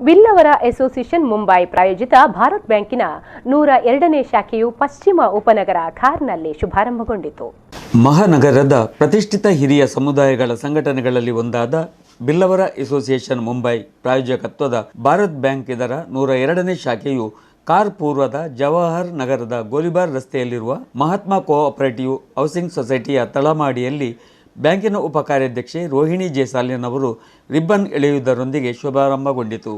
ಬಿಲ್ಲವರ association Mumbai ಪ್ರಾಯೋಜಿತ ಭಾರತ್ ಬ್ಯಾಂಕಿನ 102ನೇ ಶಾಖೆಯು ಪಶ್ಚಿಮ ಉಪನಗರ ಖಾರ್ನಲ್ಲಿ ಶುಭಾರಂಭಗೊಂಡಿತು. ಮಹಾನಗರದ ಪ್ರತಿಷ್ಠಿತ ಹಿರಿಯ ಸಮುದಾಯಗಳ ಸಂಘಟನೆಗಳಲ್ಲಿ ಒಂದಾದ ಬಿಲ್ಲವರ ಅಸೋಸಿಯೇಷನ್ ಮುಂಬೈ ಪ್ರಾಯೋಜಕತ್ವದ ಭಾರತ್ ಬ್ಯಾಂಕ್ ಇದರ 102ನೇ ಶಾಖೆಯು ಖಾರ್ ಪೂರ್ವದ ಜವಾಹರ್ ನಗರದ ಗೋಲಿಬಾರ್ ರಸ್ತೆಯಲ್ಲಿರುವ ಮಹಾತ್ಮ ಕೋಆಪರೇಟಿವ್ ಹೌಸಿಂಗ್ ಸೊಸೈಟಿಯ ತಳಮಹಡಿಯಲ್ಲಿ ಬ್ಯಾಂಕಿನ ಉಪ ಕಾರ್ಯಾಧ್ಯಕ್ಷೆ ರೋಹಿಣಿ ಜೆ ಸಾಲಿಯನ್ ಅವರು ರಿಬ್ಬನ್ ಎಳೆಯುವುದರೊಂದಿಗೆ ಶುಭಾರಂಭಗೊಂಡಿತು.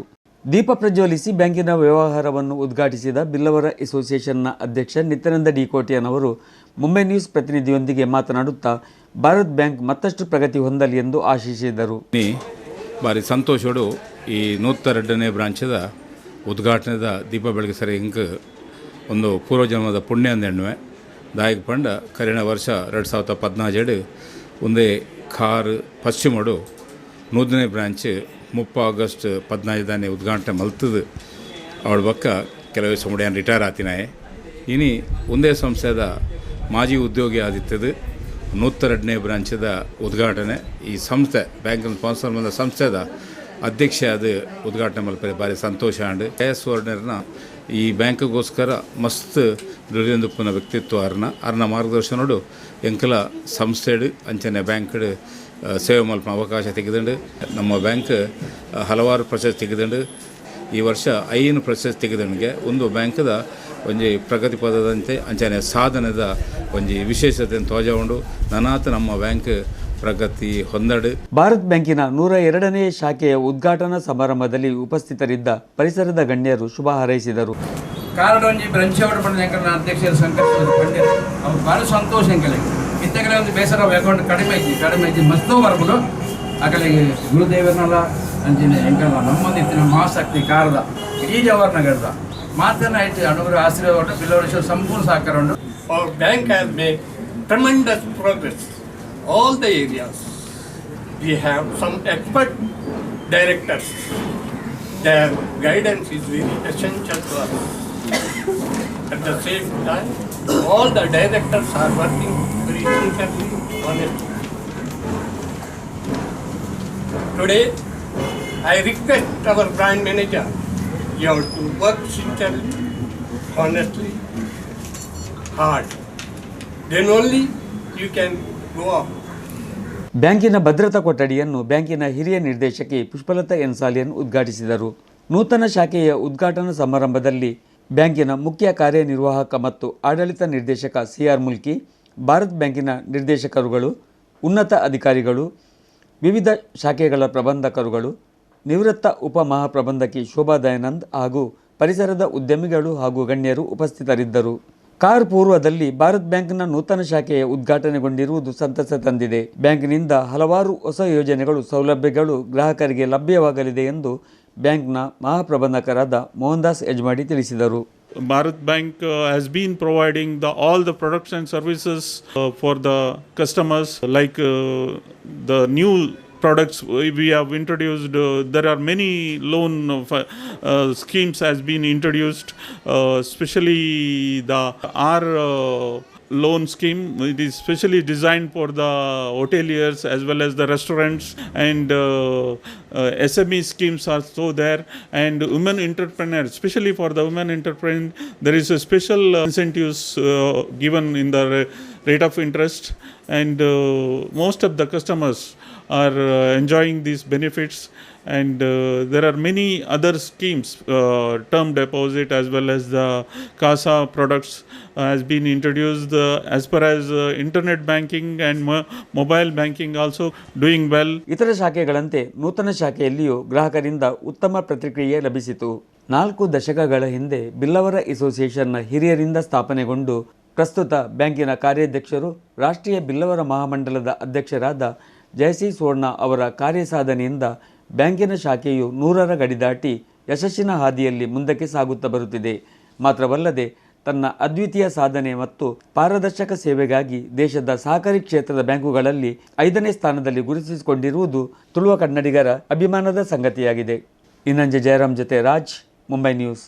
ದೀಪ ಪ್ರಜ್ವಲಿಸಿ ಬ್ಯಾಂಕಿನ ವ್ಯವಹಾರವನ್ನು ಉದ್ಘಾಟಿಸಿದ ಬಿಲ್ಲವರ ಅಸೋಸಿಯೇಷನ್ನ ಅಧ್ಯಕ್ಷ ನಿತ್ಯಾನಂದ ಡಿ ಕೋಟ್ಯಾನ್ ಅವರು ಮುಂಬೈ ನ್ಯೂಸ್ ಪ್ರತಿನಿಧಿಯೊಂದಿಗೆ ಮಾತನಾಡುತ್ತಾ, ಭಾರತ್ ಬ್ಯಾಂಕ್ ಮತ್ತಷ್ಟು ಪ್ರಗತಿ ಹೊಂದಲಿ ಎಂದು ಆಶಿಸಿದರು. ಭಾರಿ ಸಂತೋಷಡು ಈ 102ನೇ ಬ್ರಾಂಚದ ಉದ್ಘಾಟನೆದ ದೀಪ ಬೆಳಗಿಸರೆ ಇಂಕ್ ಒಂದು ಪೂರ್ವಜನ್ಮದ ಪುಣ್ಯ ಅಂದೆಣ್ಣುವೆ. ದಾಯಕ ಪಂಡ ಕರಿನ ವರ್ಷ 2014 ಒಂದೇ ಖಾರ್ ಪಶ್ಚಿಮಡು 100ನೇ ಬ್ರಾಂಚ್ 30 ಆಗಸ್ಟ್ 14ದಾನೆ ಉದ್ಘಾಟನೆ ಮಲ್ತದು. ಅವಳ ಬಕ್ಕ ಕೆಲವು ಸಮುದಾಯ ರಿಟೈರ್ ಆತಿನಾಯೆ. ಇನಿ ಒಂದೇ ಸಂಸ್ಥೆದ ಮಾಜಿ ಉದ್ಯೋಗಿ ಆದಿತ್ತದು 102ನೇ ಬ್ರಾಂಚದ ಉದ್ಘಾಟನೆ. ಈ ಸಂಸ್ಥೆ ಬ್ಯಾಂಕಿನ ಸ್ಪಾನ್ಸರ್ ಬಂದ ಸಂಸ್ಥೆದ ಅಧ್ಯಕ್ಷ ಅದು ಉದ್ಘಾಟನೆ ಮಲ್ಪರೆ ಭಾರಿ ಸಂತೋಷ ಆಂಡ್. ಎಸ್ ವರ್ಣರ್ನ ಈ ಬ್ಯಾಂಕ್ಗೋಸ್ಕರ ಮಸ್ತ್ ದುಡಿಯೊಂದುಪ್ಪುನ ವ್ಯಕ್ತಿತ್ವ ಅರ್ನ ಅರ್ನ ಮಾರ್ಗದರ್ಶನಡು ಎಂಕಲ ಸಂಸ್ಥೆಡು ಅಂಚನೆ ಬ್ಯಾಂಕ್ಡ್ ಸೇವೆ ಮಲ್ಪನ ಅವಕಾಶ ತೆಗೆದುಂಡು. ನಮ್ಮ ಬ್ಯಾಂಕ್ ಹಲವಾರು ಪ್ರಶಸ್ತಿ ತೆಗೆದುಂಡು. ಈ ವರ್ಷ 5 ಪ್ರಶಸ್ತಿ ತೆಗೆದುಂಡಿಗೆ ಒಂದು ಬ್ಯಾಂಕ್ದ ಒಂಜಿ ಪ್ರಗತಿ ಪದದಂತೆ ಅಂಚನೆ ಸಾಧನೆದ ಒಂಜಿ ವಿಶೇಷತೆಯನ್ನು ತೋಜ ಉಂಡು. ನನಾತ ನಮ್ಮ ಬ್ಯಾಂಕ್ ಪ್ರಗತಿ ಹೊಂದಡು. ಭಾರತ್ ಬ್ಯಾಂಕಿನ 102ನೇ ಶಾಖೆಯ ಉದ್ಘಾಟನಾ ಸಮಾರಂಭದಲ್ಲಿ ಉಪಸ್ಥಿತರಿದ್ದ ಪರಿಸರದ ಗಣ್ಯರು ಶುಭ ಹಾರೈಸಿದರು. ಕಾರ್ಡ್ ಒಂಜಿ ಬ್ರಂಚ್ ಅವರ ಪಂಡ ಅಧ್ಯಕ್ಷರು ಸಂಕಷ್ಟ ಪಂಡ್ಯರು ಅವ್ರು ಭಾರಿ ಸಂತೋಷ. ಎಂಕಲೆಗ್ ಇತ್ತಗಲೆ ಒಂದು ಬೇಸರ ಅಕೌಂಟ್ ಕಡಿಮೆ ಐತಿ, ಕಡಿಮೆ ಐತಿ, ಮಸ್ತ್ ಬರ್ಬೋದು. ಅಕಲೆಗೆ ಗುರುದೇವರನ್ನೆಲ್ಲ ಅಂಚಿನ ಎಂಕಲ್ಲ ನಮ್ಮೊಂದು ಇತ್ತಿನ ಮಹಾಶಕ್ತಿ ಕಾರದ ಇಡೀ ಜವಾಹರ್ ನಗರದ ಮಾತನ್ನ ಐತಿ. ಅನುಗ್ರಹ ಆಶೀರ್ವಾದ ಉಂಟು. ಬಿಲ್ಲವರೇಶ್ವರ ಸಂಪೂರ್ಣ ಸಹಕಾರ ಉಂಟು. Our bank has made tremendous progress all the areas. We have some expert directors. Their guidance is very essential to us. At the same time, all the directors are working very sincerely, honestly. Today, I request our branch manager, you have to work sincerely, honestly, hard. Then only you can go up. ಬ್ಯಾಂಕಿನ ಭದ್ರತಾ ಕೊಠಡಿಯನ್ನು ಬ್ಯಾಂಕಿನ ಹಿರಿಯ ನಿರ್ದೇಶಕಿ Pushpalatha N Salian ಉದ್ಘಾಟಿಸಿದರು. ನೂತನ ಶಾಖೆಯ ಉದ್ಘಾಟನಾ ಸಮಾರಂಭದಲ್ಲಿ ಬ್ಯಾಂಕಿನ ಮುಖ್ಯ ಕಾರ್ಯನಿರ್ವಾಹಕ ಮತ್ತು ಆಡಳಿತ ನಿರ್ದೇಶಕ ಸಿಆರ್ ಮುಲ್ಕಿ, ಭಾರತ್ ಬ್ಯಾಂಕಿನ ನಿರ್ದೇಶಕರುಗಳು, ಉನ್ನತ ಅಧಿಕಾರಿಗಳು, ವಿವಿಧ ಶಾಖೆಗಳ ಪ್ರಬಂಧಕರುಗಳು, ನಿವೃತ್ತ ಉಪ ಮಹಾಪ್ರಬಂಧಕಿ ಶೋಭಾ ದಯಾನಂದ್ ಹಾಗೂ ಪರಿಸರದ ಉದ್ಯಮಿಗಳು ಹಾಗೂ ಗಣ್ಯರು ಉಪಸ್ಥಿತರಿದ್ದರು. ಖಾರ್ ಪೂರ್ವದಲ್ಲಿ ಭಾರತ್ ಬ್ಯಾಂಕ್ನ ನೂತನ ಶಾಖೆಯ ಉದ್ಘಾಟನೆಗೊಂಡಿರುವುದು ಸಂತಸ ತಂದಿದೆ. ಬ್ಯಾಂಕಿನಿಂದ ಹಲವಾರು ಹೊಸ ಯೋಜನೆಗಳು, ಸೌಲಭ್ಯಗಳು ಗ್ರಾಹಕರಿಗೆ ಲಭ್ಯವಾಗಲಿದೆ ಎಂದು ಬ್ಯಾಂಕ್ನ ಮಹಾಪ್ರಬಂಧಕರಾದ ಮೋಹನ್ ದಾಸ್ ಯಜ್ಮಾಡಿ ತಿಳಿಸಿದರು. Bharat Bank has been providing the all the products and services for the customers, like the new products we have introduced. There are many loan schemes has been introduced, especially the R loan scheme. It is specially designed for the hoteliers as well as the restaurants, and SME schemes are so there, and women entrepreneurs, especially for the women entrepreneur, there is a special incentives given in the rate of interest, and most of the customers are enjoying these benefits. And there are many other schemes, term deposit as well as the CASA products has been introduced, as far as internet banking and mobile banking also doing well. ಇತರ ಶಾಖೆಗಳಂತೆ ನೂತನ ಶಾಖೆಯಲ್ಲಿಯೂ ಗ್ರಾಹಕರಿಂದ ಉತ್ತಮ ಪ್ರತಿಕ್ರಿಯೆ ಲಭಿಸಿತು. 4 ದಶಕಗಳ ಹಿಂದೆ ಬಿಲ್ಲವರ ಅಸೋಸಿಯೇಷನ್ನ ಹಿರಿಯರಿಂದ ಸ್ಥಾಪನೆಗೊಂಡು ಪ್ರಸ್ತುತ ಬ್ಯಾಂಕಿನ ಕಾರ್ಯಾಧ್ಯಕ್ಷರು, ರಾಷ್ಟ್ರೀಯ ಬಿಲ್ಲವರ ಮಹಾಮಂಡಲದ ಅಧ್ಯಕ್ಷರಾದ ಜಯಸಿ ಸುವರ್ಣ ಅವರ ಕಾರ್ಯಸಾಧನೆಯಿಂದ ಬ್ಯಾಂಕಿನ ಶಾಖೆಯು 100ರ ಗಡಿದಾಟಿ ಯಶಸ್ಸಿನ ಹಾದಿಯಲ್ಲಿ ಮುಂದಕ್ಕೆ ಸಾಗುತ್ತಾ ಬರುತ್ತಿದೆ. ಮಾತ್ರವಲ್ಲದೆ ತನ್ನ ಅದ್ವಿತೀಯ ಸಾಧನೆ ಮತ್ತು ಪಾರದರ್ಶಕ ಸೇವೆಗಾಗಿ ದೇಶದ ಸಹಕಾರಿ ಕ್ಷೇತ್ರದ ಬ್ಯಾಂಕುಗಳಲ್ಲಿ 5ನೇ ಸ್ಥಾನದಲ್ಲಿ ಗುರುತಿಸಿಕೊಂಡಿರುವುದು ತುಳುವ ಕನ್ನಡಿಗರ ಅಭಿಮಾನದ ಸಂಗತಿಯಾಗಿದೆ. ಇನ್ನಂಜೆ ಜಯರಾಮ್ ಜೊತೆ ರಾಜ್, ಮುಂಬೈ ನ್ಯೂಸ್.